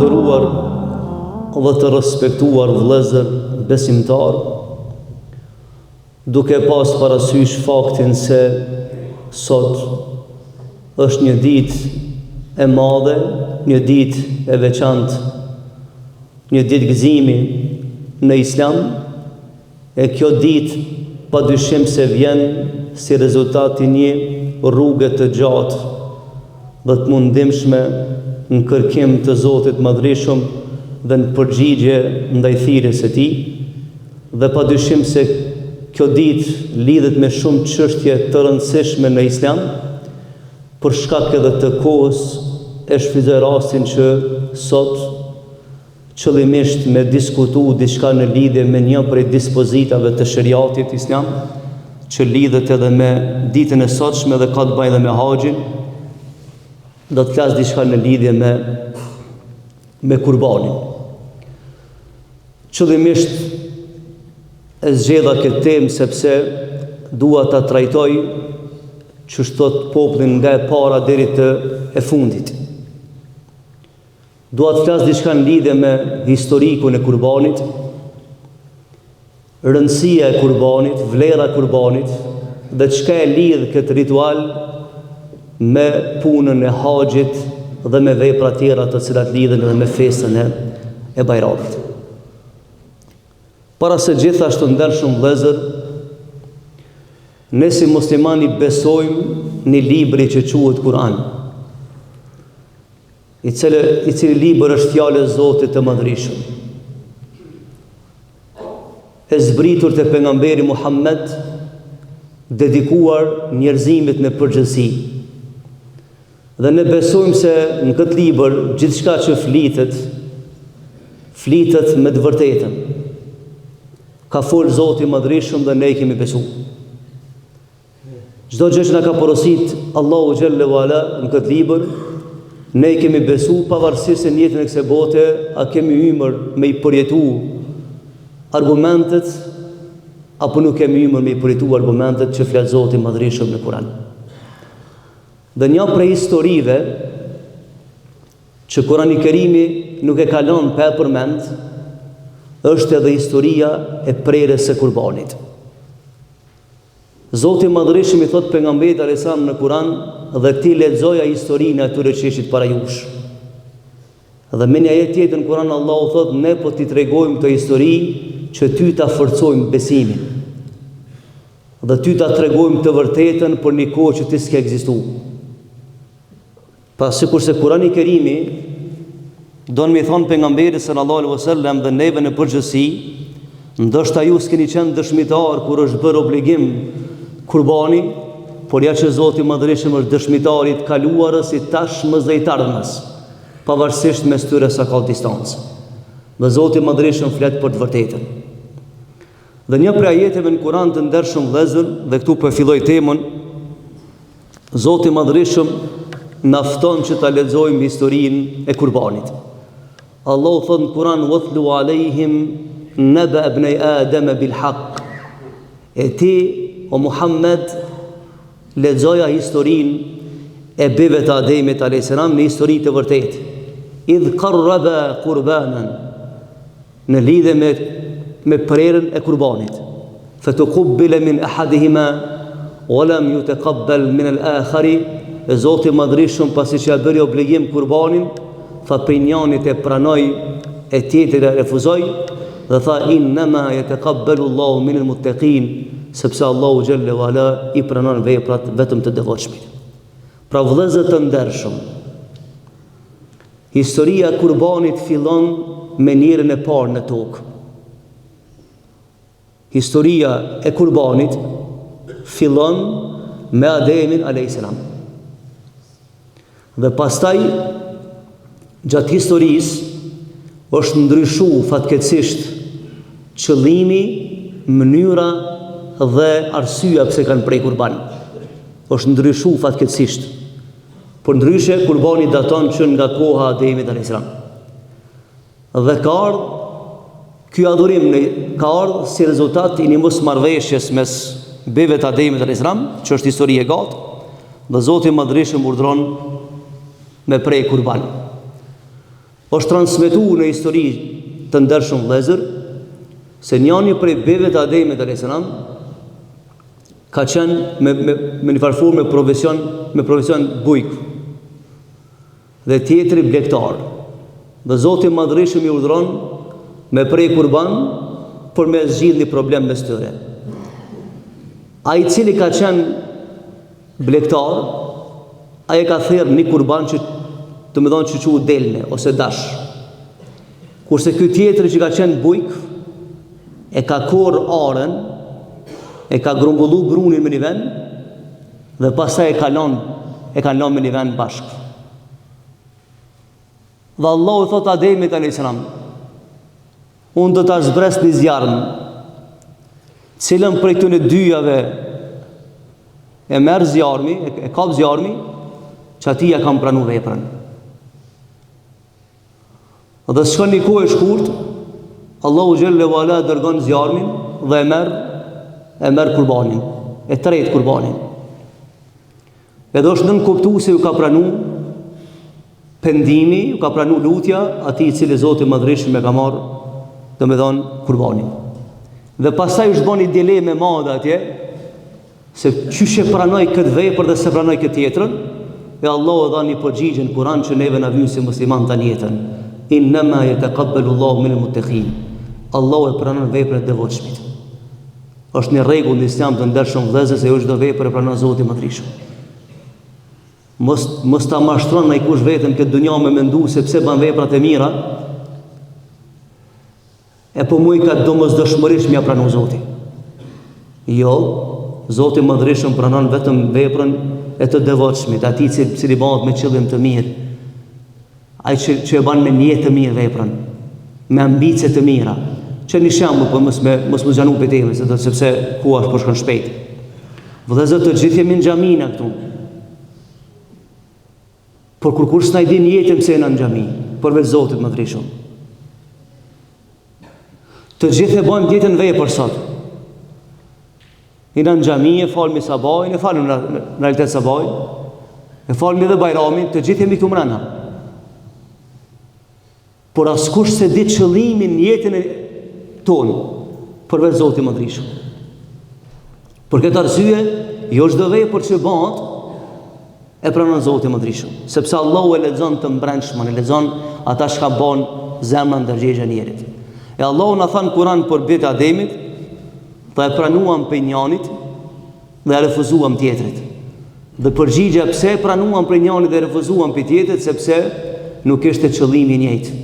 nderuar dhe të respektuar vëllezër besimtarë, duke pas parasysh faktin se sot është një ditë e madhe, një ditë e veçantë, një ditë gëzimi në Islam, E kjo ditë padyshim se vjen si rezultat i një rruge të gjatë dhe të mundimshme në kërkim të Zotit të Madhërishëm dhe në përgjigje ndaj thirrjes së Tij, dhe padyshim se kjo ditë lidhet me shumë çështje të rëndësishme në Islam, për shkak edhe të kohës e shfrytëzoj rastin që sot qëllimisht me diskutu diçka në lidhje me një prej dispozitave të sheriatit islam, që lidhet edhe me ditën e sotshme dhe ka të bëjë edhe me haxhin, do të flas diçka në lidhje me me kurbanin. Qëllimisht e zgjedha këtë temë sepse dua ta trajtoj qysh thotë populli nga e para deri te e fundit. Dua të flas diçka në lidhje me historikun e kurbanit, rëndësia e kurbanit, vlera e kurbanit dhe çka e lidh këtë ritual me punën e haxhit dhe me vepra tjera të cilat lidhen edhe me festën e, e Bajramit. Para së gjithash të ndershëm vëllezër, ne si muslimanë i besojmë një libri që quhet Kur'an. I cili, i cili libër është fjalë e Zotit të Madhërishëm. E zbritur te pejgamberi Muhammed, dedikuar njerëzimit në përgjithësi. Dhe ne besojmë se në këtë libër gjithçka që flitet, flitet me të vërtetën. Ka fol Zoti i Madhërishëm dhe ne i kemi besu. Çdo gjë që na ka porosit Allahu xhelle ve ala në këtë libër, ne i kemi besu pavarësisht se në jetën e kësaj bote a kemi ymër me i përjetu argumentet apo nuk kemi ymër me i përjetu argumentet që flet Zoti i Madhërishëm në Kur'an. Dhe një prej historive që Kurani Kerimi nuk e ka lënë pa e përmend, është edhe historia e prerjes së kurbanit. Zoti i Madhërishëm i thotë pejgamberit alejhi selam në Kur'an dhe ti lexoja historinë e atyre që ishin para jush. Dhe me një ajet tjetër në Kur'an Allahu thotë ne po t'i tregojmë këto histori që ty ta forcojmë besimin. Dhe ty ta tregojmë të vërtetën për një kohë që ti s'ke ekzistu. Pra sikurse Kurani Kerimi don me i thonë pejgamberit sallallahu alaihi wasallam dhe neve në përgjithësi, ndoshta ju s'keni qenë dëshmitar kur është bërë obligim kurbani, por ja që Zoti i Madhërishëm është dëshmitar i të kaluarës, i tashmës dhe i të ardhmes, pavarësisht mes tyre sa ka distancë. Dhe Zoti i Madhërishëm flet për të vërtetën. Dhe një prej ajeteve në Kur'an të ndershëm vëllezër, dhe këtu po e filloj temën, Zoti i Madhërishëm na fton që ta lexojmë historinë e kurbanit. Allahu thotë në Kur'an watlu alejhim naba ibnay Adama bil haqq. E ti o Muhammed lexoja historinë e bijve të Ademit alayhis salam një histori të vërtetë. Idh qarraba qurbanan në lidhje me me prerjen e kurbanit. Fatukubbila min ahadihima wa lam yutaqabbal min al-akhari, e Zoti i Madhërishëm pasi që ia bëri obligim kurbanin, tha prej njanit e pranoi e tjetri e refuzoi dhe tha innama yataqabbalu Allahu min al-muttaqin, sepse Allahu xhelle ve ala i pranon veprat vetëm të devotshmit. Pra vëllezër të ndershëm, Historia e kurbanit fillon me njerin e parë në tokë. Historia e kurbanit fillon me Ademin a.s. Dhe pastaj, gjatë historisë, është ndryshu fatkeqësisht qëllimi, mënyra dhe arsyeja pse kanë pre kurban. Është ndryshu fatkeqësisht. Përndryshe, kurbani daton që nga koha e Ademit alayhis salam. Dhe ka ardhë ky adhurim në ka ardhë si rezultat i një mosmarrëveshjes mes bijve të Ademit alayhis salam, që është histori e gatë, dhe Zoti i Madhërishëm urdhëron me pre kurban. Është transmetu në histori të ndershëm vëllezër se njani prej bijve të Ademit alayhis salam ka qenë me me me një farë forme profesion me profesion bujk dhe tjetri blegtar. Dhe Zoti i Madhërishëm i urdhëron me pre kurban për me zgjidh një problem mes tyre. Ai i cili ka qenë Blegtar, ai e ka therë një kurban që domethonë që quhet delme ose dash. Kurse ky tjetri që ka qenë bujk, e ka korr arën, e ka grumbullu grunin me një vend, dhe pastaj e ka lon, e kanë lon me një vend bashkë. Dhe Allahu i thotë Ademit a.s. Unë do ta zbres një zjarm, cilën prej këtyne dyjave e merr zjarmi, e, e kap zjarmi, që atij ja kam pranu veprën. Dhe shkon një kohë e shkurt, Allahu xhelle ve ala dërgon zjarmin dhe e merr e merr kurbanin, e tret kurbanin. Edhe është nënkuptu se ju ka pranu pendimi, ju ka pranu lutja atij i cili Zoti i Madhërishëm e ka marrë, domethonë, kurbanin. Dhe pastaj është bo një dilemë e madhe atje, se qysh e pranoi këtë vepër dhe s'e pranoi këtë tjetrën, e Allahu e dha një përgjigje në Kur'an që neve na vyn si musliman tanë jetën. Innama yataqabbalu Allahu minal muttaqin. Allahu e pranon veprën e devotshmit. Është një rregull në Islam të ndershëm vëllezër se jo çdo vepër e pranon Zoti i Madhërishëm. Mos mos ta mashtron najkush veten këtë dunja me mendu se pse ban veprat e mira. E po mujka domosdoshmërisht m'ia pranu Zoti. Jo, Zoti i Madhërishëm pranon vetëm veprën e të devotshmit, atij i cili bëhet me qëllim të mirë. Ai që, që e ban me nijet të mirë veprën, me ambicie të mira. Që një shembull po mos me mos m'u zgjanu prej temës, se do sepse koha është po shkon shpejt. Vëllezër të gjithë jemi në xhami na këtu. Por kurkush s'na i din nijetin pse jena në xhami, përveç Zotit Madhërishëm. Të gjithë e bojmë të njëjtën vepër sot. Jena në xhami, e falmi sabahin, e falim në realitet sabahin, e falmi edhe bajramin, të gjithë jemi këtu mrena. Por askush s'e di qëllimin nijetin e tonë, përveç Zotit Madhërishëm. Për këtë arsye, jo çdo vepër që bëhet, e pranon Zoti i Madhërishëm, sepse Allahu e lexon të mbrendshmën, e lexon ata çka bën zemra ndërgjegja e njerit. E Allahu na tha në Kur'an për bijtë e Ademit, dhe e pranuam prej njanit dhe e refuzuam tjetrit. Dhe përgjigja pse e pranuam prej njanit dhe e refuzuam prej tjetrit, sepse nuk ishte qëllimi i njëjtë.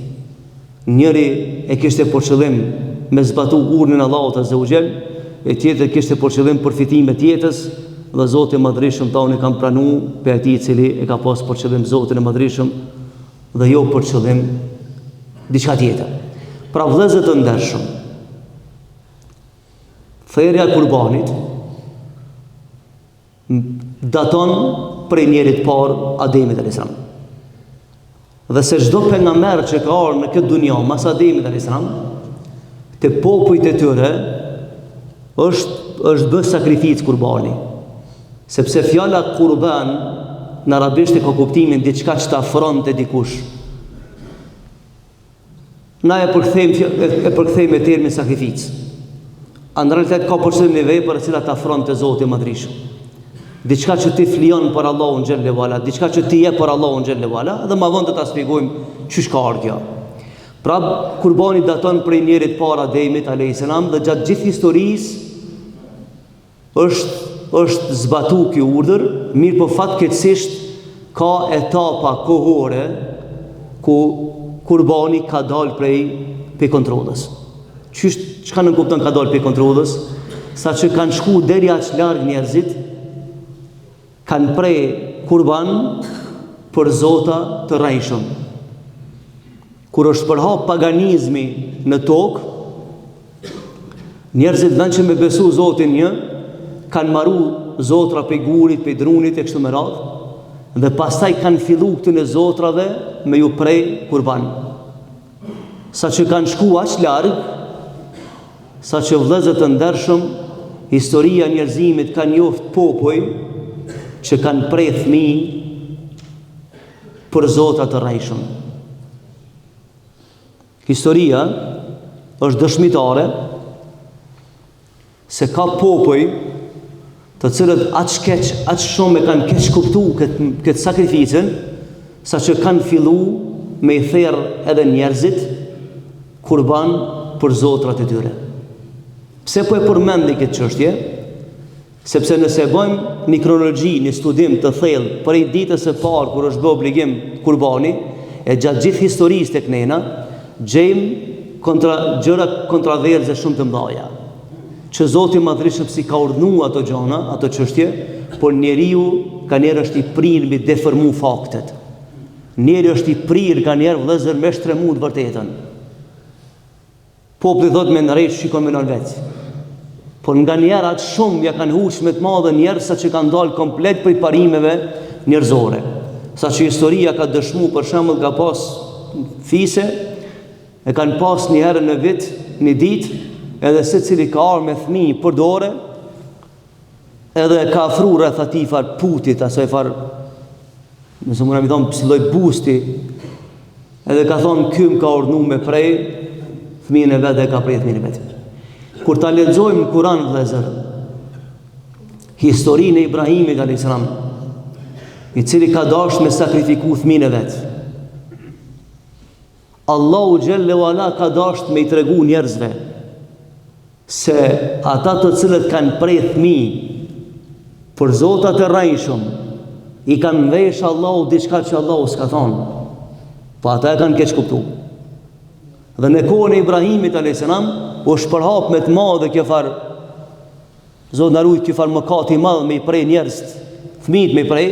Njëri e kishte për qëllim me zbatu urdhrin e Allahut Azza wa Jall, e tjetri kishte për qëllim përfitime të jetës, dhe Zoti i Madhërishëm tha unë e kam pranu prej atij i cili e ka pas për qëllim Zotin e Madhërishëm dhe jo për qëllim diçka tjetër. Pra vëllezër të ndershëm, therja e kurbanit daton prej njerit parë Ademit alayhis salam. Dhe se çdo pejgamber që ka ardhur në këtë dunja mas Ademit alayhis salam, te popujt e tyre është është bë sakrificë kurbani. Sepse fjala kurban në arabisht e ka kuptimin diçka që të afron te dikush. Na e përkthejmë e përkthejmë me termin sakrificë. A në realitet ka për qëllim një vepër e cila të afron te Zoti i Madhërishëm. Diçka që ti flijon për Allahun xhelle ve ala, diçka që ti jep për Allahun xhelle ve ala, dhe ma vonë do ta shpjegojmë qysh ka ardhur kjo. Pra kurbani daton prej njerit parë Ademit alayhis salam dhe gjatë gjithë historisë Është është zbatu ky urdhër, mirëpo fatkeqësisht ka etapa kohore ku kurbani ka dalë prej prej kontrollës. Qysh çka nënkupton ka dalë prej kontrollës? Saqë kanë shku deri aq larg njerëzit, kanë pre kurban për zota të rrejshëm. Kur është përhap paganizmi në tokë, njerëzit vend që me besu Zotin një, kanë maru zotra prej gurit, prej drunit e kështu me radhë, dhe pastaj kanë fillu këtyne zotrave me ju pre kurban. Saqë kanë shku aq larg, saqë vëllezër të ndershëm, historia e njerëzimit ka njoft popuj që kanë pre fëmijë për zota të rrejshëm. Historia është dëshmitare se ka popuj të cilët aq keq, aq shumë e kanë keqkuptu këtë, këtë sakrificën, saqë kanë fillu me i therë edhe njerëzit kurban për zotrat e tyre. Pse po e përmendi këtë çështje? Sepse nëse e bëjmë një kronologji, një studim të thellë prej ditës së parë kur është bë obligim kurbani, e gjatë gjithë historisë tek nena, gjejmë kontra gjëra kontraverze shumë të mëdha. Që Zoti i Madhërishëm s'i ka urdhnu ato gjana, ato çështje, por njeriu kanjëherë është i prirë m'i deformu faktet. Njeriu është i prirë kanjëherë vëllezër me shtremu të vërtetën. Populli thotë me ndreq shikon menon vetë. Por nganjëherë aq shumë ja kanë huq me të madhe njerëz saqë kanë dalë komplet prej parimeve njerëzore. Saqë historia ka dëshmu për shembull ka pas fise e kanë pas një herë në vit, një ditë, edhe secili ka ardhur me fëmijë për dore, edhe e ka afru rreth atij far putit, asaj far, nëse muna me thonë, si lloj busti, edhe ka thonë, ky më ka urdhnu me prej, fëmijën e vet dhe e ka prej fëmijën e vet. Kur ta lexojmë Kur'an vëllezër, historinë e Ibrahimit alayhis salam, i cili ka dashur me sakrifiku fëmijën e vet. Allahu xhelle ue ala ka dashur me i tregu njerëzve se ata të cilët kanë prej fëmijë për zotat e rrejshëm i kanë mvesh Allahut diçka që Allahu s'ka thonë. Po ata e kanë keqkuptu. Dhe në kohën e Ibrahimit a.s. u shpërhap me të madhe kjo farë Zot na rujt kjo farë mëkat i madh me i prej njerëzit, fëmijët me i prej.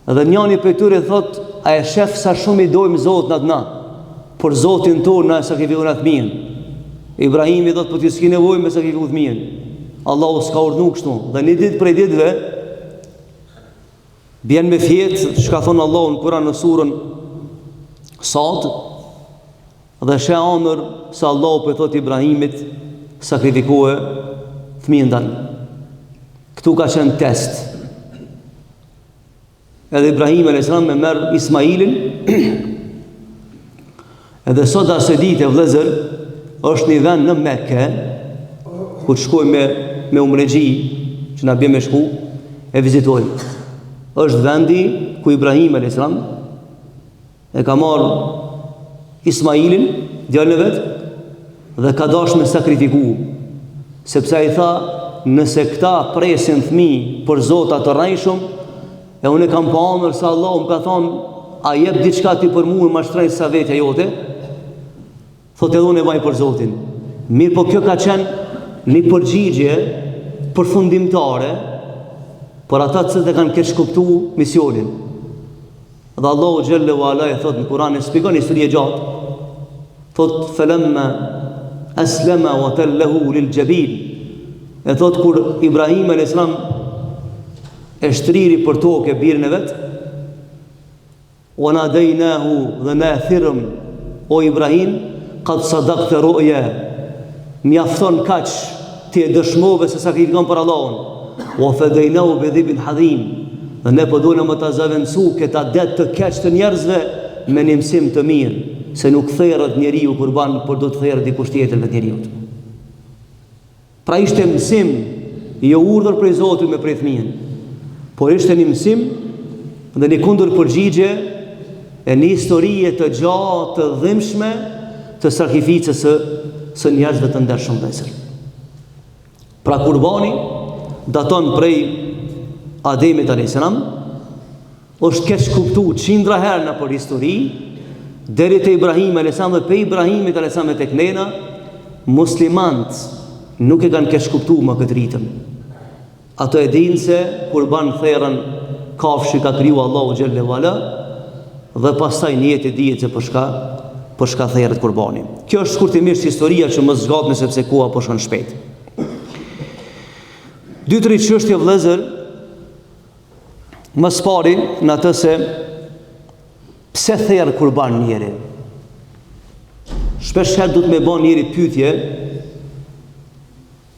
Dhe njani prej tyre thot, a e shef sa shumë i dojmë zotnat na, për zotin tonë na e sakrifikojna fëmijën. Ibrahimi thot, po ti s'ki nevojë me sakrifiku fëmijën. Allahu s'ka urdhnu kështu. Dhe një ditë prej ditëve, bjen me fjetë, çka thonë Allahu në Kuran në surën Sad, dhe sheh andërr se Allahu po i thot Ibrahimit, sakrifikoje fëmijën tand. Këtu ka qenë test. Edhe Ibrahim a.s. me merr Ismailin, edhe sot asaj dite vëllezër, është një vend në Mekë, ku të shkojmë me, me umrexhi, që na bje me shku, e vizitojmë. është vendi ku Ibrahim a.s. E ka marrë Ismailin, djalin e vet, dhe ka dash me sakrifiku. Sepse ai tha, nëse këta presin fëmijë për zota të rrejshëm, e unë e kam pa andërr se Allahu më ka thonë, a jep diçka ti për mua ma shtrejt sa vetja jote? Thotë edhe unë e baj për Zotin. Mirëpo kjo ka qenë një përgjigje përfundimtare për ata të cilët e kanë keqkuptu misionin. Dhe Allahu xhelle ue ala e thot në Kur'an e shpjegon histori e gjatë. Thot falamma aslama wa tallahu lil jabin. E thot kur Ibrahim alayhis salam e shtriri për tokë birin e vet, wa nadaynahu dhe ne e thirrëm o Ibrahim, qad sadaqta ru'ya. Mjafton kaq ti e dëshmove se sakrifikon për Allahun. Wa fadaynahu bi dhibhin adhim. Dhe ne po dojmë me ta zavendësu këtë adet të keq të njerëzve me një mësim të mirë, se nuk therret njeriu kurban, por do të therret dikush tjetër vetë njeriut. Pra ishte mësim, jo urdhër prej Zotit me prej fëmijën, por ishte një mësim dhe një kundërpërgjigje e një historie të gjatë të dhimbshme të sakrificës së së njerëzve të ndershëm vëllezër. Pra kurbani daton prej Ademit alayhis salam, është keqkuptu qindra herë nëpër histori, deri te Ibrahimi alayhis salam dhe prej Ibrahimit alayhis salam e tek nena, muslimant nuk e kanë keqkuptu më këtë ritëm. Ato e dinë se kurban therën kafshë ka kriju Allahu xhelle ue ala dhe pastaj nijeti dihet se për çka për çka theret kurbani. Kjo është shkurtimisht historia që mos zgjatmi sepse koha po shkon shpejt. Dy tri çështje vëllezër më së pari në atë se pse therr kurban njeri. Shpesh herë duhet me ba njeri pyetje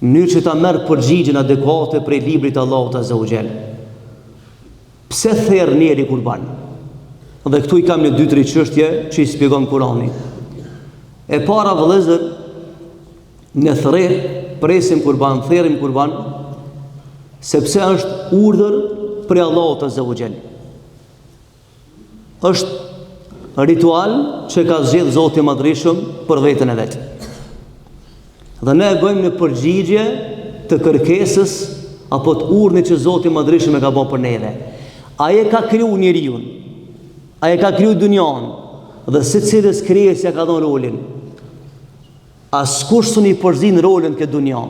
Në mënyrë që ta merr përgjigjen adekuate prej librit të Allahut Azza wa Jall. Pse therr njeri kurban? Dhe këtu i kam një dy tri çështje që i shpjegon Kurani. E para vëllezër, ne thre, presim kurban, therim kurban, sepse është urdhër prej Allahut azze ue xhel. Është ritual që ka zgjedh Zoti i Madhërishëm për veten e vet. Dhe ne e bëjmë në përgjigje të kërkesës apo të urdhnit që Zoti i Madhërishëm e ka bërë për neve. Ai e ka kriju njeriun, ai e ka kriju dunjan dhe secilës krijesë ia ka dhënë rolin. Askush s'un i përzin rolet në këtë dunja.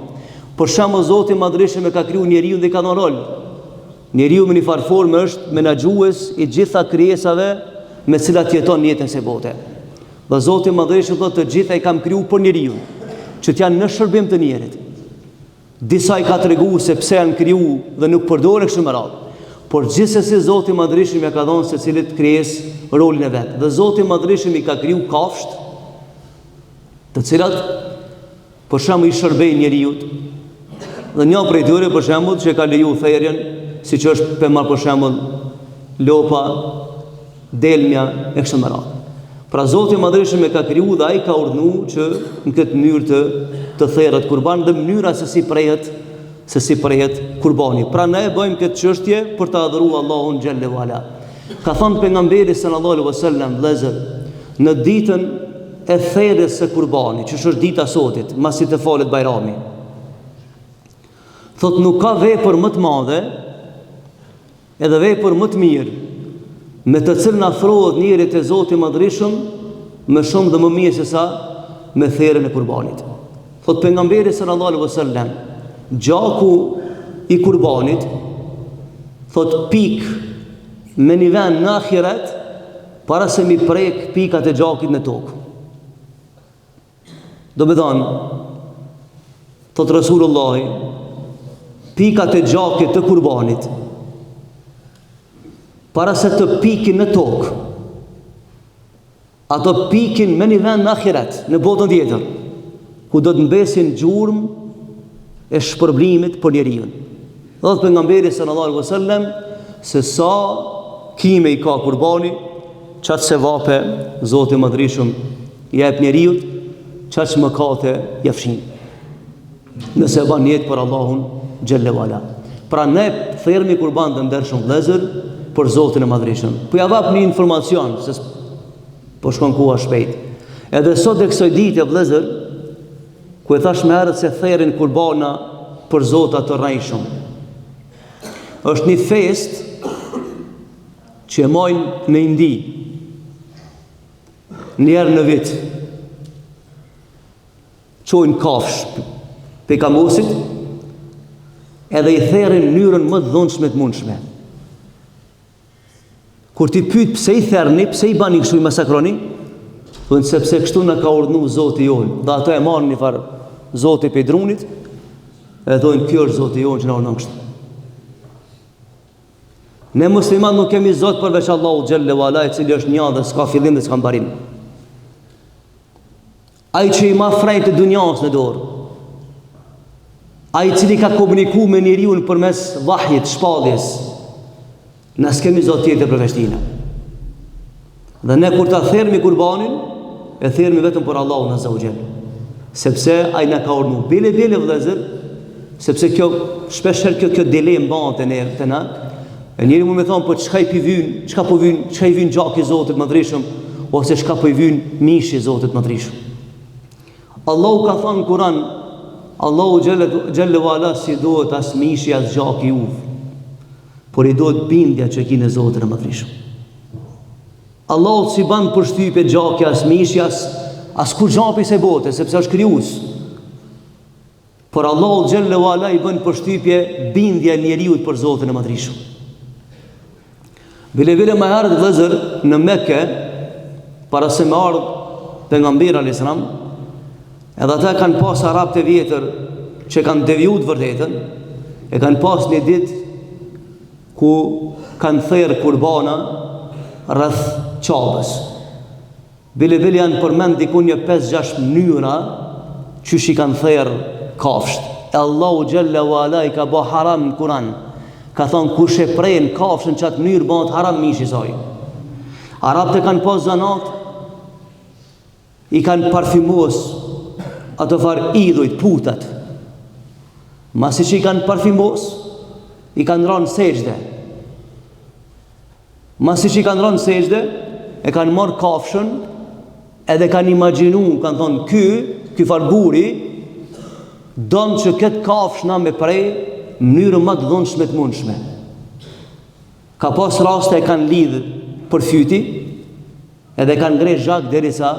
Për shembull Zoti i Madhërishëm e ka kriju njeriun dhe i ka dhënë rol. Njeriu me një farë forme është menaxhues i gjitha krijesave me të cilat jeton në jetën e kësaj bote. Dhe Zoti i Madhërishëm thotë të gjitha i kam kriju për njeriun, që të janë në shërbim të njerit. Disa i ka tregu se pse janë kriju dhe nuk përdoren kështu me radhë. Por gjithsesi Zoti i Madhërishëm ja ka dhënë secilit krijesë rolin e vet. Dhe Zoti i Madhërishëm i ka kriju kafshët, të cilat për shembull i shërbejnë njeriut. Dhe një prej tyre për shembull që e ka leju therjen, siç është pe marr për shembull lopa, delmja e kështu me radhë. Pra Zoti i Madhërishëm e ka kriju dhe ai ka urdhnu që në këtë mënyrë të të theret kurban dhe mënyra se si prehet se si prehet kurbani. Pra ne e bëjmë këtë çështje për të adhuruar Allahun xhelle ue ala. Ka thënë pejgamberi sallallahu alaihi wasallam, vëllezër, në ditën e therjes së kurbanit, që është dita e sotit, masi të falet Bajrami. Thotë nuk ka vepër më të madhe edhe vepër më të mirë me të cilën afrohet njeri te Zoti i Madhërishëm më shumë dhe më mirë se sa me therjen e kurbanit. Thotë pejgamberi sallallahu alaihi wasallam, gjaku i kurbanit thotë pik me një vend në ahiret para se mi prek pikat e gjakit në tokë. Domethanë, thotë Resulullahi, pikat e gjakit të kurbanit, para se të pikin në tokë, ato pikin me një vend në ahiret, në botën tjetër, ku do të mbesin gjurmë e shpërblimit për njeriun. Dhe thotë pejgamberi sallallahu alaihi wasallam se sa qime i ka kurbani, qaq sevape Zoti i Madhërishëm ia jep njeriut, qaq mëkate ia fshin. Nëse e ban nijet për Allahun xhelle ue ala. Pra ne thermi kurban të ndershëm vëllezër për Zotin e Madhërishëm. Po ja jap një informacion se po shkon koha shpejt. Edhe sot e kësaj dite vëllezër, Ku e thash më herët se therin kurbana për zota të rrejshëm. Është një festë që e majnë në Indi, një herë në vit, çojnë kafshë prej kamosit, edhe i therin mënyrën më të dhunshme të mundshme. Kur t'i pyet pse i therni, pse i bani kështu i masakroni? Thonë sepse kështu na ka urdhnu Zoti jonë. Dhe ato e marrin një farë Zoti prej drunit, e thonë kjo është Zoti jonë që na urdhnon kështu. Ne musliman nuk kemi Zot përveç Allahut xhelle ue ala, i cili është një dhe s'ka fillim dhe s'ka mbarim. Ai që i ma frejt e dunjas në dorë. Ai i cili ka komuniku me njeriun përmes vahjit, shpalljes. Na s'kemi zot tjetër përveç tina. Dhe ne kur ta thermi kurbanin, e thermi vetëm për Allahun azza wa jall. Sepse ai na ka urdhnu. Bile bile vëllezër, sepse kjo shpeshherë kjo kjo dilemë bahet te ne te na. E njeri mund me thonë, po çka i pi vyn, çka po vyn, çka i vyn gjaki Zotit Madhrishëm, ose çka po i vyn mishi Zotit Madhrishëm. Allahu ka thënë në Kur'an, Allahu xhelle ue ala s'i duhet as mishi as gjaki juv, por i duhet bindja që ki në Zotin e Madhrishëm. Allahut s'i ban përshtypje gjaki as mishi as as kurgja prej kësaj bote, sepse është krijues. Por Allahu xhelle ue ala i bën përshtypje bindja e njeriut për Zotin e Madhrishëm. Bile bile më herët vëllezër në Mekë para se me ardh pejgamberi alayhis salam, edhe ata kanë pas arabët e vjetër që kanë deviju të vërtetën, e kanë pas një ditë ku kanë therë kurbana rreth Qabës. Bile bile janë përmend diku një 5-6 mënyra qysh i kanë therë kafshët. E Allahu xhelle ue ala i ka bo haram në Kuran. Ka thonë kush e pren kafshën qatë mënyrë bëhet haram mishi i saj. Arabët e kanë pas zanat. I kanë parfymos ato farë idhujt, putat. Masi që i kanë parfymos, i kanë ranë sexhde. Masi që i kanë ranë sexhde, e kanë marrë kafshën, edhe kanë imagjinu, kanë thonë, ky, ky farë guri, don që këtë kafshë na me pre, mënyrën ma të dhunshme të mundshme. Ka pas raste e kanë lidhë për fyti, edhe kanë ngreh gjak derisa,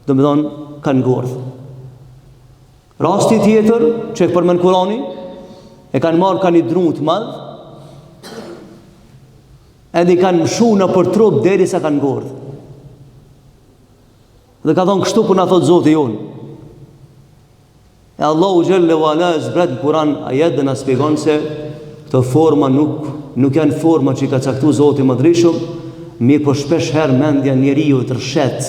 domethonë, kanë ngordhë. Rasti tjetër, që e përmend Kurani, e kanë marrë ka një dru të madh, edhe i kanë mshu nëpër trup derisa kanë ngordhë. Dhe ka thonë kështu po na thotë Zoti jonë. E Allahu xhelle ve ala e zbret në Kur'an ajet dhe na shpjegon se këto forma nuk nuk janë forma që i ka caktu Zoti i Madhërishëm, mirëpo shpesh herë mendja e njeriut rrëshqet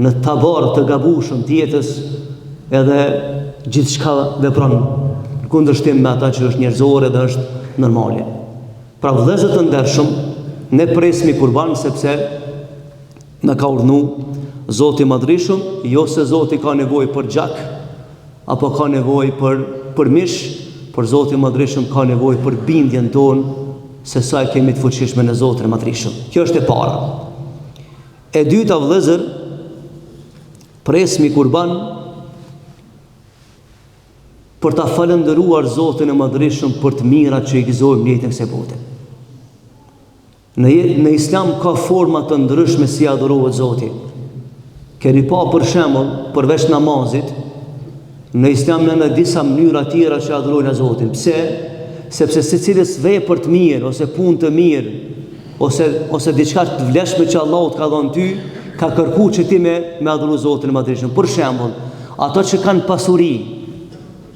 në taborë të gabushëm të jetës edhe gjithçka vepron në kundërshtim me ata që është njerëzore dhe është normale. Pra vëllezër të ndershëm, ne presmi kurban sepse Na ka urdhnu Zoti i Madhërishëm, jo se Zoti ka nevojë për gjak, apo ka nevojë për për mish, por Zoti i Madhërishëm ka nevojë për bindjen tonë se sa e kemi të fuqishme në Zotin e Madhërishëm. Kjo është e para. E dyta vëllezër, presmi kurban për ta falënderuar Zotin e Madhërishëm për të mirat që i gëzojmë në jetën e kësaj bote. Në në Islam ka forma të ndryshme si adhurohet Zoti. Keni pa për shembull, përveç namazit, në Islam janë disa mënyra tjera që adhurojnë Zotin. Pse? Sepse secilës vepër të mirë ose punë të mirë ose ose diçka të vlefshme që Allahu të ka dhënë ty, ka kërku që ti me me adhuru Zotin e Madhërishëm. Për shembull, ato që kanë pasuri,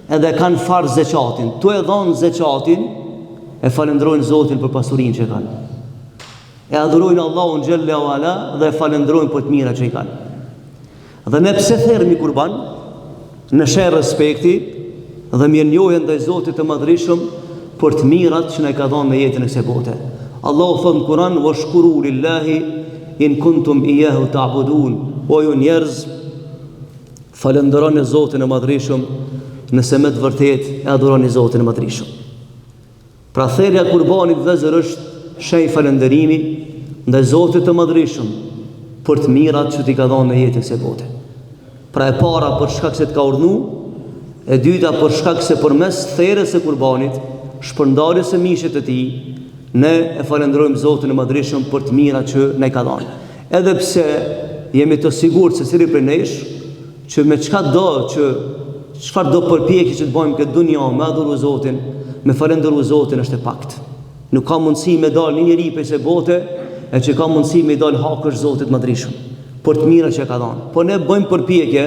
Edhe kanë farz zeqatin. Tu e dhanë zeqatin, e falënderojnë Zotin për pasurinë që kanë. E adhurojnë Allahun xhelle ue ala dhe e falënderojnë për të mirat që i kanë. Dhe ne pse thermi kurban në shenjë respekti dhe mirënjohje ndaj Zotit të Madhërishëm për të mirat që na i ka dhënë në jetën e kësaj bote. Allahu thotë në Kur'an: "Washkuru lillahi in kuntum iyyahu ta'budun." O ju njerëz, Falënderoni Zotin e Madhërishëm nëse me të vërtetë e adhuroni Zotin e Madhërishëm. Pra therja e kurbanit vëllezër është shenjë falënderimi ndaj Zotit të Madhërishëm për të mirat që t'i ka dhënë në jetën e kësaj bote. Pra e para për shkak se të ka urdhnu, e dyta për shkak se përmes therjes së kurbanit, shpërndarjes së mishit të tij, ne e falënderojmë Zotin e Madhërishëm për të mirat që na i ka dhënë. Edhe pse jemi të sigurt secili prej nesh që me çka do që çfarë do përpjekje që të bëjmë këtë dunja me adhuru Zotin, me falënderu Zotin është e paktë. Nuk ka mundësi me dal një njeri prej kësaj bote e që ka mundësi me i dal hakësh Zotit Madhërishëm për të mira që e ka dhënë. Po ne bëjmë përpjekje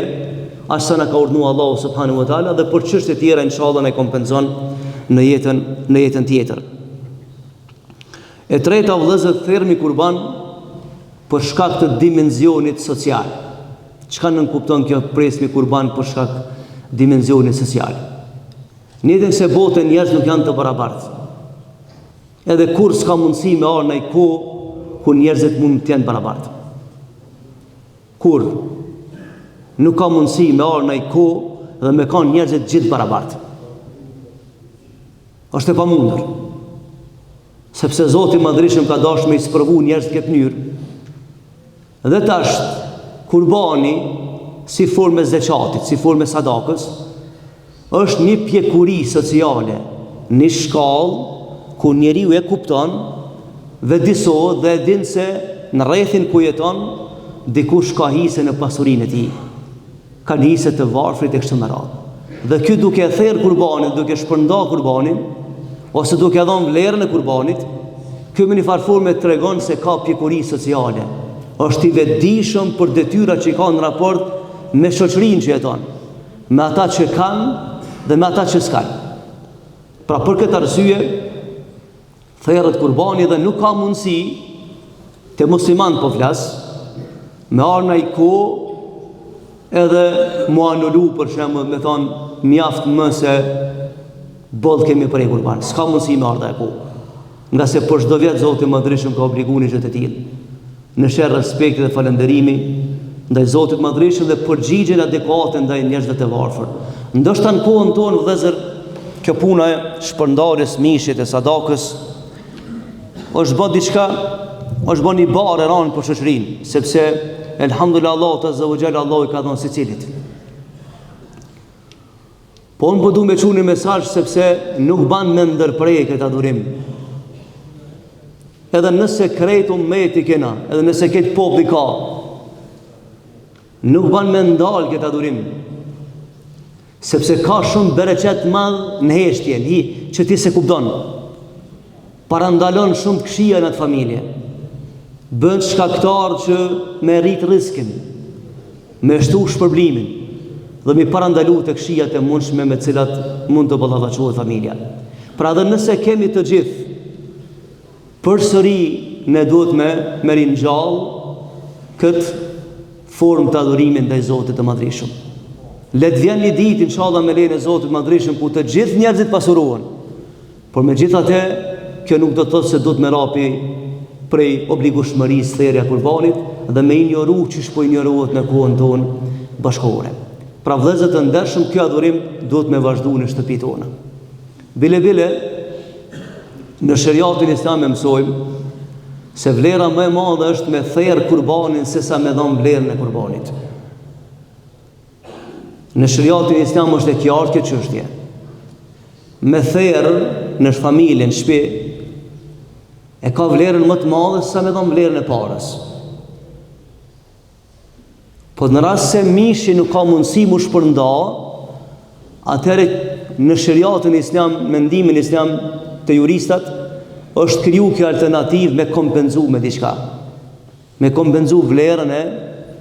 aq sa na ka urdhnu Allahu subhanahu wa taala dhe për çështje tjera inshallah na kompenzon në jetën në jetën tjetër. E treta vëllezër thermi kurban për shkak të dimenzionit social. Çka nënkupton kjo presmi kurban për shkak dimenzionit social? Në jetën e kësaj bote njerëz nuk janë të barabartë. Edhe kurrë s'ka mundësi me ardhë naj kohë ku njerëzit mund të jenë barabartë. Kurrë nuk ka mundësi me ardhë naj kohë dhe me kanë njerëzit gjithë barabartë. Është e pamundur. Sepse Zoti i Madhërishëm ka dashur me i sprovu njerëzit në këtë mënyrë. Dhe tash kurbani si formë e zeqatit, si formë e sadakës, është një pjekuri sociale, një shkallë ku njeriu e kupton, vetëdijesohet dhe e din se në rrethin ku jeton, dikush ka hise në pasurinë e tij. kanë hise të varfrit e kështu me radhë. Dhe ky duke e therë kurbanin, duke shpërnda kurbanin, ose duke e dhënë vlerën e kurbanit, ky me një farë forme tregon se ka pjekuri sociale. Është i vetëdijshëm për detyrat që i ka në raport me shoqërinë që jeton, me ata që kanë dhe me ata që s'kanë. Pra për këtë arsye, Therret kurbani dhe nuk ka mundësi te musliman po flas me ardh naj kohë edhe mu anulu për shembull me thonë mjaft më se boll kemi pre kurban s'ka mundësi me ardh ajo kohë ngase për çdo vjet Zoti i Madhërishëm ka obligu një gjë të tillë në shenjë respekti dhe falënderimi. ndaj Zotit të Madhërishëm dhe përgjigjen adekuate ndaj njerëzve të varfër. Ndoshta në kohën tonë vëllezër, kjo puna e shpërndarjes mishit e sadakës është bë diçka, është bë një barrë e rëndë për shoqërinë, sepse elhamdulillah Allahu azza wa jalla Allahu i ka dhënë secilit. Po unë po du me çu një mesazh sepse nuk ban me ndërpre këtë adhurim. Edhe nëse krejt ummeti kena, edhe nëse krejt populli ka, nuk ban me ndalë këtë adhurim. Sepse ka shumë bereqet madh në heshtje, në hi, që ti s'e kupton. Parandalon shumë të këqija në atë familje. Bën shkaktar që me rrit rriskin, me shtu shpërblimin dhe me parandalu të këqijat e mundshme me të cilat mund të ballafaqohet familja. Pra edhe nëse kemi të gjithë, përsëri ne duhet me, me ringjall këtë formë të adhurimit ndaj Zotit të Madhërishëm. Le të vjen një ditë inshallah me lejen e Zotit të Madhërishëm ku të gjithë njerëzit pasurohen. Por megjithatë, kjo nuk do të thotë se duhet me ra pi prej obligueshmërisë therja e kurbanit dhe me injoru qysh po injorohet në kohën tonë bashkëkohore. Pra vëllezër të ndershëm, ky adhurim duhet me vazhdu në shtëpitë tona. Bile bile në sheriatin islam e mësojmë se vlera më e madhe është me therë kurbanin sesa me dhënë vlerën e kurbanit. Në sheriatin islam është e qartë kjo çështje. Me therë në familje, në shtëpi, e ka vlerën më të madhe se sa me dhënë vlerën e parës. Po në rast se mishi nuk ka mundësi m'u shpërnda, atëherë në sheriatin islam, mendimin islam te juristat, është kriju kjo alternativë me kompenzu me diçka. Me kompenzu vlerën e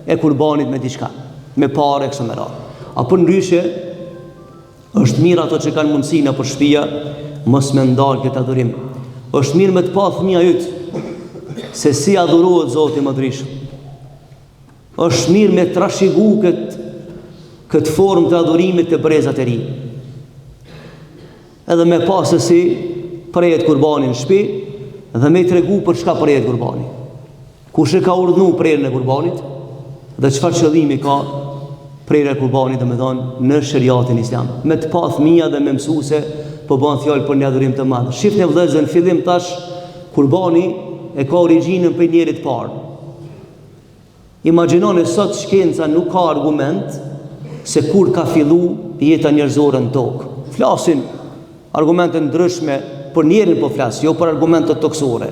e kurbanit me diçka, me pare kështu me radhë. A përndryshe është mirë ato që kanë mundësi nëpër shpia mos me ndal këtë adhurim. Është mirë me të pa fëmija yt se si adhurohet Zoti i Madhërishëm. Është mirë me trashigu këtë këtë formë të adhurimit te brezat e ri. Edhe me pa se si prehet kurbani në shpi dhe me i tregu për çka prehet kurbani. Kush e ka urdhnu prerjen e kurbanit dhe çfarë qëllimi ka prerja e kurbanit, domethonë, në sheriatin islam. Me të pa fëmija dhe me mësu se po bën fjalë për një adhurim të madh. Shifni vëllezër në fillim tash kurbani e ka origjinën prej njerit të parë. Imagjinoni sot shkenca nuk ka argument se kur ka fillu jeta njerëzore në tokë. Flasin argumente ndryshme për njerin po flas, jo për argumente tokësore.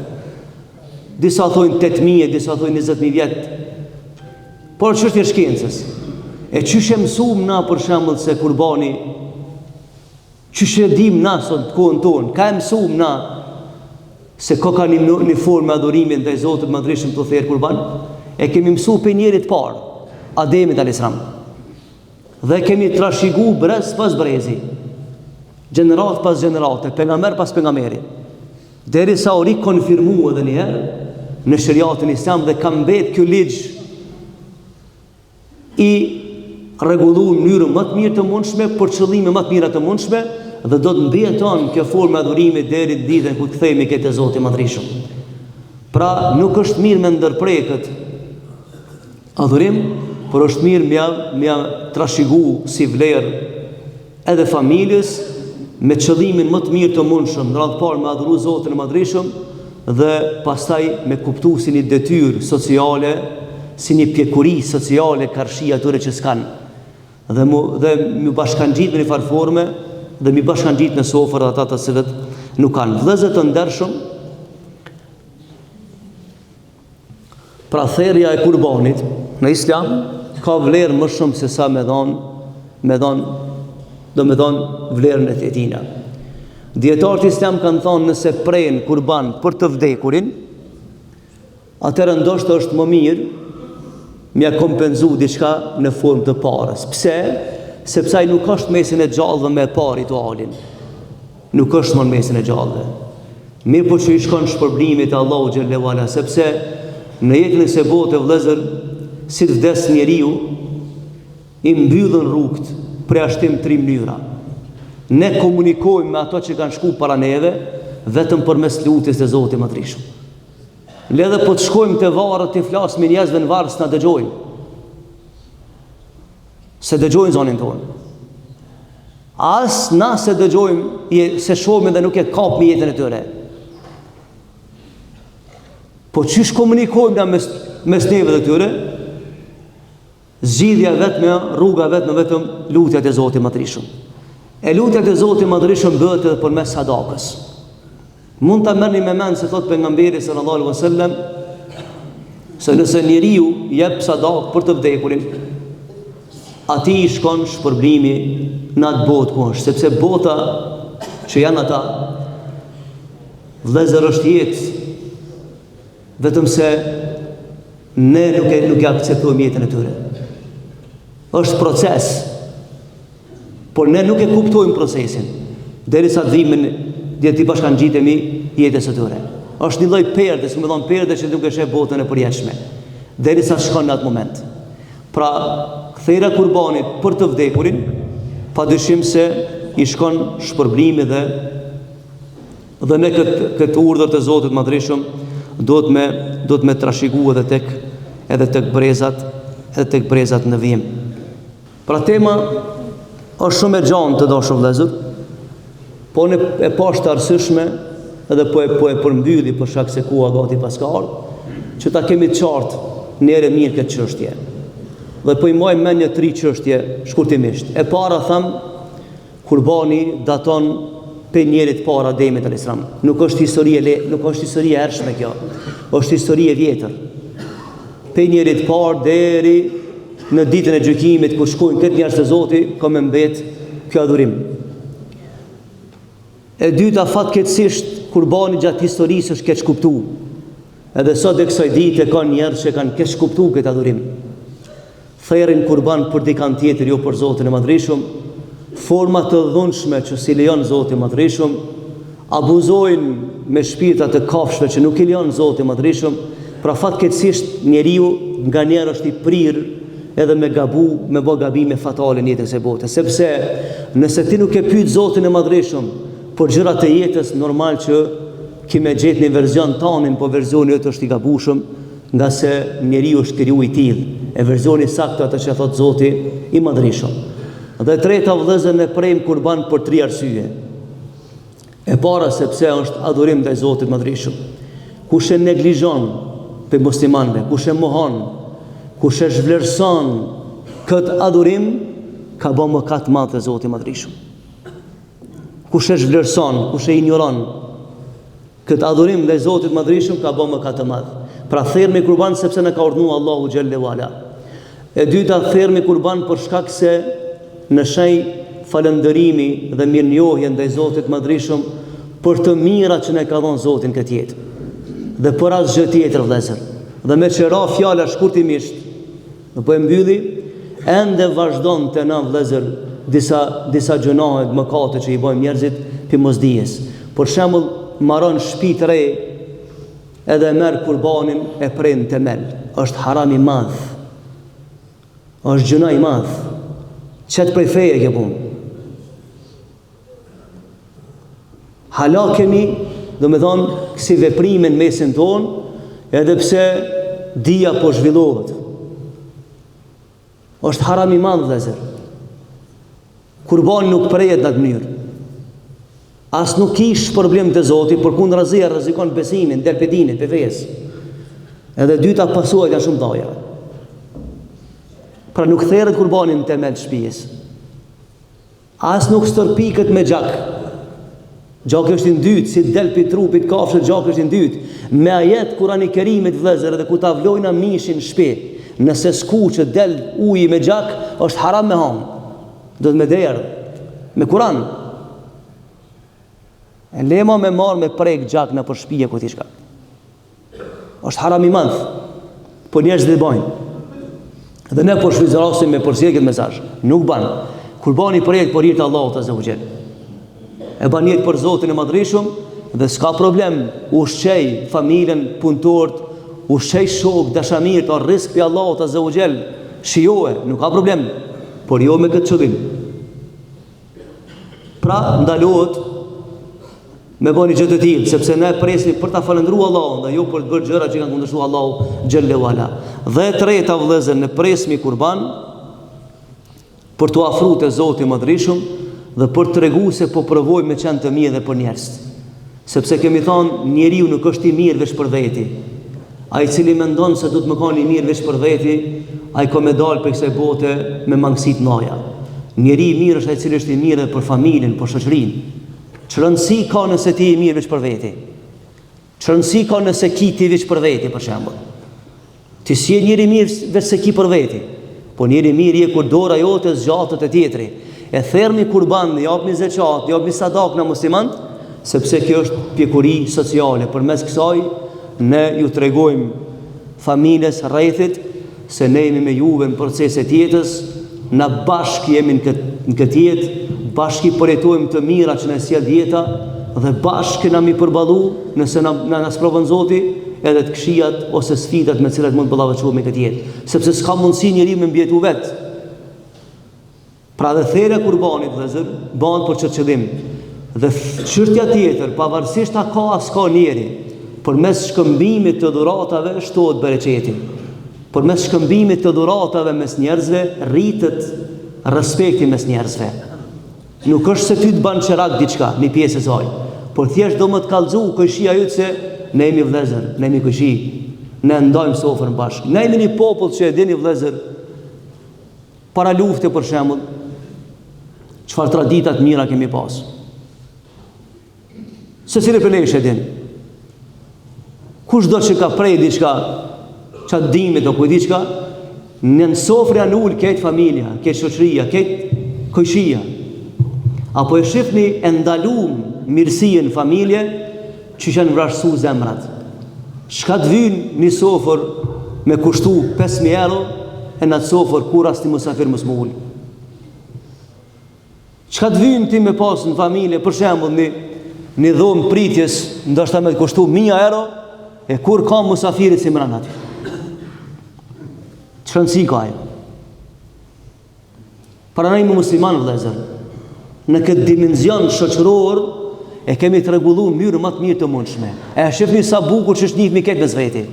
Disa thonë 8000, disa thonë 20000 vjet. Por çështje e shkencës. E qysh e mësum na për shembull se kurbani Qysh e dim na sot në kohën tonë, ka e mësum na se ka ka një, një formë adhurimi ndaj Zotit Madhërishëm tu therë kurban? E kemi mësu prej njerit parë, Ademit a.s. Dhe e kemi trashigu brez pas brezi, gjeneratë pas gjenerate, pejgamber pas pejgamberi. Derisa u rikonfirmu edhe njëherë në sheriatin islam dhe ka mbet ky ligj i rregullu në mënyrën më të mirë të mundshme për qëllime më të mira të mundshme dhe do të mbijeton kjo formë adhurimi deri në ditën kur kthehemi krejt te Zoti i Madhërishëm. Pra nuk është mirë me ndërpre këtë adhurim, por është mirë me ja, me ja trashigu si vlerë edhe familjes me qëllimin më të mirë të mundshëm, në radhë të parë me adhuru Zotin e Madhërishëm dhe pastaj me kuptu si një detyrë sociale, si një pjekuri sociale karshi atyre që s'kanë. Dhe mu dhe m'u bashkangjit në një farë forme dhe m'i bashkangjit në sofër ata të cilët nuk kanë. Vëllezër të ndershëm, Pra therja e kurbanit në islam ka vlerë më shumë se sa me dhonë, me dhonë, domethonë vlerën e tina. Dijetarët islam kanë thonë nëse pren kurban për të vdekurin, atëherë ndoshta është më mirë me ja kompenzu diçka në formë të parës. Pse? Sepse ai nuk është mesin e gjallëve me pa ritualin. Nuk është më në mesin e gjallëve. Mirëpo që i shkon shpërblimi te Allahu xhelle ue ala, sepse në jetën e kësaj bote vëllezër, si të vdes njeriu, i mbyllen rrugët, përjashtim tri mënyra. Ne komunikojmë me ato që kanë shku para neve, vetëm përmes lutjes te Zoti i Madhërishëm. Le dhe po të shkojmë te varret t'i flasim njerëzve në varr s'na dëgjojnë. S'e dëgjojnë zonin tonë. As na s'e dëgjojmë, s'e shohim dhe nuk e kapmi jetën e tyre. Po qysh komunikojmë na mes, mes neve dhe tyre? Zgjidhja e vetme, rruga e vetme vetëm lutja te Zoti i Madhërishëm. E lutja te Zoti i Madhërishëm bëhet edhe përmes sadakës. Mund ta merrni me mend se thot pejgamberi sallallahu alaihi wasallam se nëse njeriu jep sadakë për të vdekurin, atij i shkon shpërblimi në atë botë ku është, sepse bota që janë ata vëllezër është jetë vetëm se ne nuk e nuk e akceptojmë jetën e tyre. Është proces. Por ne nuk e kuptojmë procesin derisa të vijmë dhe t'i bashkangjitemi jetës së tyre. Është një lloj perde, si me thonë perde që nuk e sheh botën e përjetshme, derisa të shkon në atë moment. Pra, therja e kurbanit për të vdekurin, pa dyshim se i shkon shpërblimi dhe dhe ne këtë këtë urdhër të Zotit Madhërishëm duhet me duhet me trashigu edhe tek edhe tek brezat edhe tek brezat në vijim. Pra tema është shumë e gjanë të dashur vëllezër, po unë e pashë të arsyeshme edhe po e po e përmbylli për shkak se koha gati paska ardhur, që ta kemi të qartë njëherë e mirë këtë çështje. Dhe po i mbaj mend një tri çështje shkurtimisht. E para tham Kurbani daton pej njerit të parë Ademit alayhis salam. Nuk është histori e le, nuk është histori e hershme kjo. Është histori e vjetër. Pej njerit të parë deri në ditën e gjykimit kur shkojnë krejt njerëz te Zoti, ka me mbet kjo adhurim. E dyta fatkeqësisht kurbani gjatë historisë është keqkuptu. Edhe sot e kësaj dite ka njerëz që kanë keqkuptu këtë adhurim. Therrin kurban për dikan tjetër jo për Zotin e Madhërishëm, forma të dhunshme që s'i lejon Zoti i Madhërishëm, abuzojnë me shpirtra të kafshëve që nuk i lejon Zoti i Madhërishëm, pra fatkeqësisht njeriu nganjëherë është i prirë edhe me gabu, me bo gabime fatale në jetën e kësaj bote, sepse nëse ti nuk e pyet Zotin e Madhërishëm për gjëra të jetës, normal që ki me gjetë një verzion tanin, po versioni yt është i gabushëm, Ngase njeriu është kriju i tillë, e versioni i saktë atë që thotë Zoti i Madhërishëm. Dhe e treta vëllezër ne prejmë kurban për tri arsye. E para sepse është adhurim ndaj Zotit të Madhërishëm. Kush e neglizhon prej muslimanëve, kush e mohon, kush e zhvlerëson këtë adhurim, ka bo mëkat të madh te Zoti i Madhërishëm. Kush e zhvlerëson, kush e injoron, Këtë adhurim ndaj Zotit të Madhërishëm ka bo mëkat të madh. Pra thermi kurban sepse na ka urdhnu Allahu xhelle ue ala. E dyta thermi kurban për shkak se në shenjë falënderimi dhe mirënjohje ndaj Zotit të Madhërishëm për të mirat që na ka dhënë Zoti në këtë jetë. Dhe për asgjë tjetër vëllezër. Dhe meqë ra fjala shkurtimisht, Dhe po e mbylli, ende vazhdon te na vëllezër disa disa gjynahe, mëkate që i bojnë njerëzit pi mosdijes. Për shembull, maron shtëpi të re edhe e merr kurbanin e pren në temel. Është haram i madh. Është gjynah i madh. Qet prej feje kjo punë. Hala kemi, domethonë, kësi veprime në mesin tonë, edhe pse dija po zhvillohet. është haram i madh, vëllezër. Kurbani nuk prehet në atë mënyrë. As nuk ki shpërblim te Zoti, përkundrazi e rrezikon besimin, del prej dinit, prej fesë. Edhe dyta pasojat janë shumë t'mdhaja. Pra nuk theret kurbani në temel të shpisë. As nuk stërpiket me gjak. Gjaki është i ndytë, si del pi trupit kafshës, gjaki është i ndytë. Me ajet Kurani Kerimit vëllezër edhe kur ta vlojna mishin në shtëpi, nëse skuqet del uji me gjak, është haram me hangër. Duhet me derdh me Kuran. E le ma me marr me prek gjak nëpër shtëpi e ku di çka. Është haram i madh. Po njerëzit e bajnë. Dhe ne po shfrytëzojmë rastin me përcjell këtë mesazh. Nuk ban. Kurbani prehet për hir të Allahut azza wa xhel. E ban nijet për Zotin e Madhërishëm dhe s'ka problem ushqej familjen, punëtorët, ushqej shokët, dashamirët, o rrisk prej Allahut azza wa xhel. Shijoe, nuk ka problem. Por jo me këtë qëllim. Pra, ndalohet me bo një gjë të tillë, sepse ne presim për ta falëndru Allahun dhe jo për të bërë gjëra që kanë kundërshtu Allahu xhelle ue ala. Dhe e treta vëllezër, ne presmi kurban. Për t'u afru te Zoti i Madhërishëm dhe për të tregu se po provojmë me qenë të mirë dhe për njerëzit. Sepse kemi thanë, njeriu nuk është i mirë veç për veti. Ai i cili mendon se duhet me kanë i mirë veç për veti, ai ka me dalë prej kësaj bote me mangësi të mdhaja. Njeri i mirë është ai i cili është i mirë edhe për familjen, për shoqërinë. Ç'rëndësi ka nëse ti je i mirë veç për veti? Ç'rëndësi ka nëse ki ti veç për veti, për shembull? Ti s'je njeri i mirë veç se ki për veti, po njeri i mirë je kur dora jote zgjatet te tjetri. E thermi kurban, japmi zeqat, japmi sadak na muslimant, sepse kjo është pjekuri sociale. Përmes kësaj ne ju tregojmë familjes, rrethit, se ne jemi me juve në proceset e jetës, na bashkë jemi në këtë në këtë jetë, bashkë i përjetojmë të mira që na sjell jeta dhe bashkë kena m'i përballu nëse na na, na sprovon Zoti edhe të këqijat ose sfidat me të cilat mund të ballafaqohemi në këtë jetë, sepse s'ka mundësi njeriu me mbijetu vet. Pra dhe therja e kurbanit, vëllezër, bëhet për qët qëllim. Dhe çështja tjetër, pavarësisht a ka a s'ka njeri, përmes shkëmbimit të dhuratave shtohet bereqeti. Përmes shkëmbimit të dhuratave mes njerëzve rritet respekti mes njerëzve. Nuk është se ty të ban qerak diçka, një pjesë e saj, por thjesht do me të kallxu kojshia jote se ne jemi vëllezër, ne jemi kojshi, ne ndajmë sofrën bashkë. Ne jemi një popull që e dini vëllezër, para lufte për shembull, çfarë tradita të mira kemi pas. Secili prej nesh e din. Kushdo që ka prej diçka, qatë dimit o kuj diçka, në në sofrë janë ulë krejt familja, krejt shoqëria, krejt kojshia. Apo e shifni e ndalum mirësinë në familje, që janë vrazhdësu zemrat. Çka të vyn një sofër me kushtu 5.000 euro, e në atë sofër kurrë asnjë musafir mos m'u ulë. Çka të vyn ti me pas në familje, për shembull, një, një dhomë pritjes, ndoshta me të kushtu 1000 euro, e kurrë kamë musafirit s'i mrrin aty. Ç'rëndësi ka ajo? Pra ne jemi musliman, vëllezër, në këtë dimenzion shoqëror, e kemi të rregullu në mënyrën më të mirë të mundshme. E shifni sa bukur që është njihmi krejt mes veti.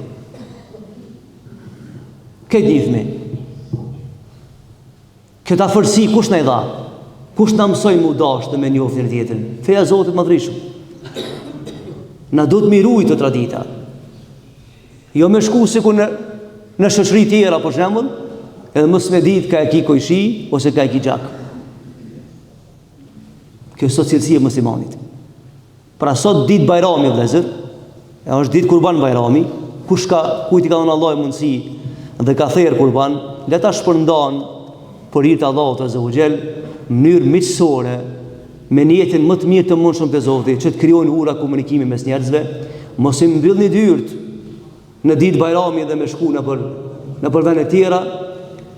Krejt njihmi. Këtë afërsi kush na i dha? Kush na mësoi m'u dashtë dhe me njoft njëri tjetrin? Feja e Zotit Madhrishëm. Na duhet m'i rujt këto tradita. Jo me shku sikur në, në shoqëri tjera, për shembull, edhe mos me ditë ka e ki kojshi ose ka e ki gjak. Kjo s'o cilësi e muslimanit. Pra sot ditë Bajrami vëllezër, e është ditë Kurban Bajrami, kush ka kujt i ka dhënë Allahu mundësi dhe ka therr kurban, le ta shpërndan për hir të Allahut Azza wa Jall, në mënyrë miqësore, me nijetin më të mirë të mundshëm te Zoti, që të krijojnë ura komunikimi mes njerëzve, mos i mbyllni dyert në ditë Bajrami dhe me shku nëpër nëpër vende tjera,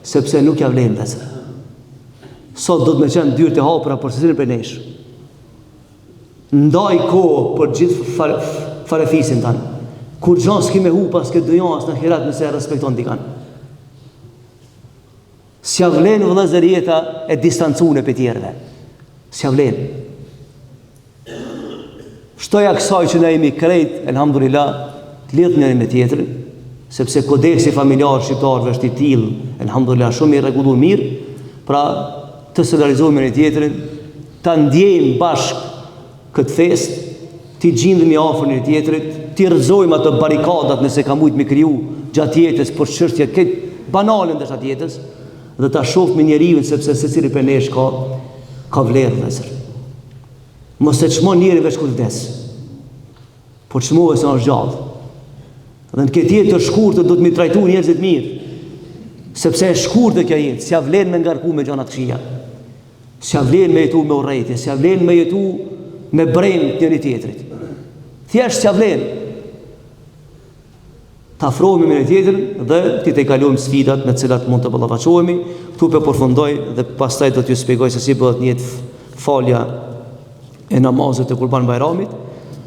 sepse nuk ja vlen vëllezër. Sot do të me qenë dyert e hapura për secilin prej nesh. Ndaj kohë për gjithë far, farefisin tan. Kurgjo s'ki me hup as këtë dunja as në ahiret nëse e respekton dikan. S'ja vlen vëllezër jeta e distancune prej tjerëve. S'ja vlen. Shtoja kësaj që na jemi krejt, elhamdulillah, të lidhë njëri me tjetrin, sepse kodeksi familjar shqiptarëve është i tillë, elhamdulillah, shumë i rregulluar mirë, pra të solidarizojmë njëri tjetrin, ta ndjejmë bashkë këtë festë, t'i gjindemi afër njëri tjetrit, t'i rrëzojmë ato barrikadat nëse ka mujt me kriju gjatë jetës për çështje krejt banale ndoshta të jetës dhe ta shohim njeriun sepse secili prej nesh ka ka vlerë vëllezër. Mos e çmon njeri veç kur vdes. Por çmoje sa është gjallë. Dhe në këtë jetë të shkurtër duhet m'i trajtu njerëzit mirë. Sepse e shkurtër kjo jetë, s'ja vlen me ngarku me gjana të këqija. S'ja vlen me jetu me urrejtje, s'ja vlen me jetu me brengë të njëri tjetrit. Thjesht s'ja vlen. Të afrohemi me njëri tjetrin dhe t'i tejkalojmë sfidat me të cilat mund të ballafaqohemi. Këtu po përfundoj dhe pastaj do t'ju shpjegoj se si bëhet një falja e namazit të Kurban Bajramit,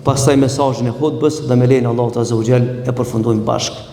pastaj mesazhin e hutbës dhe me lejen e Allahut Azza wa Jall e përfundojmë bashkë.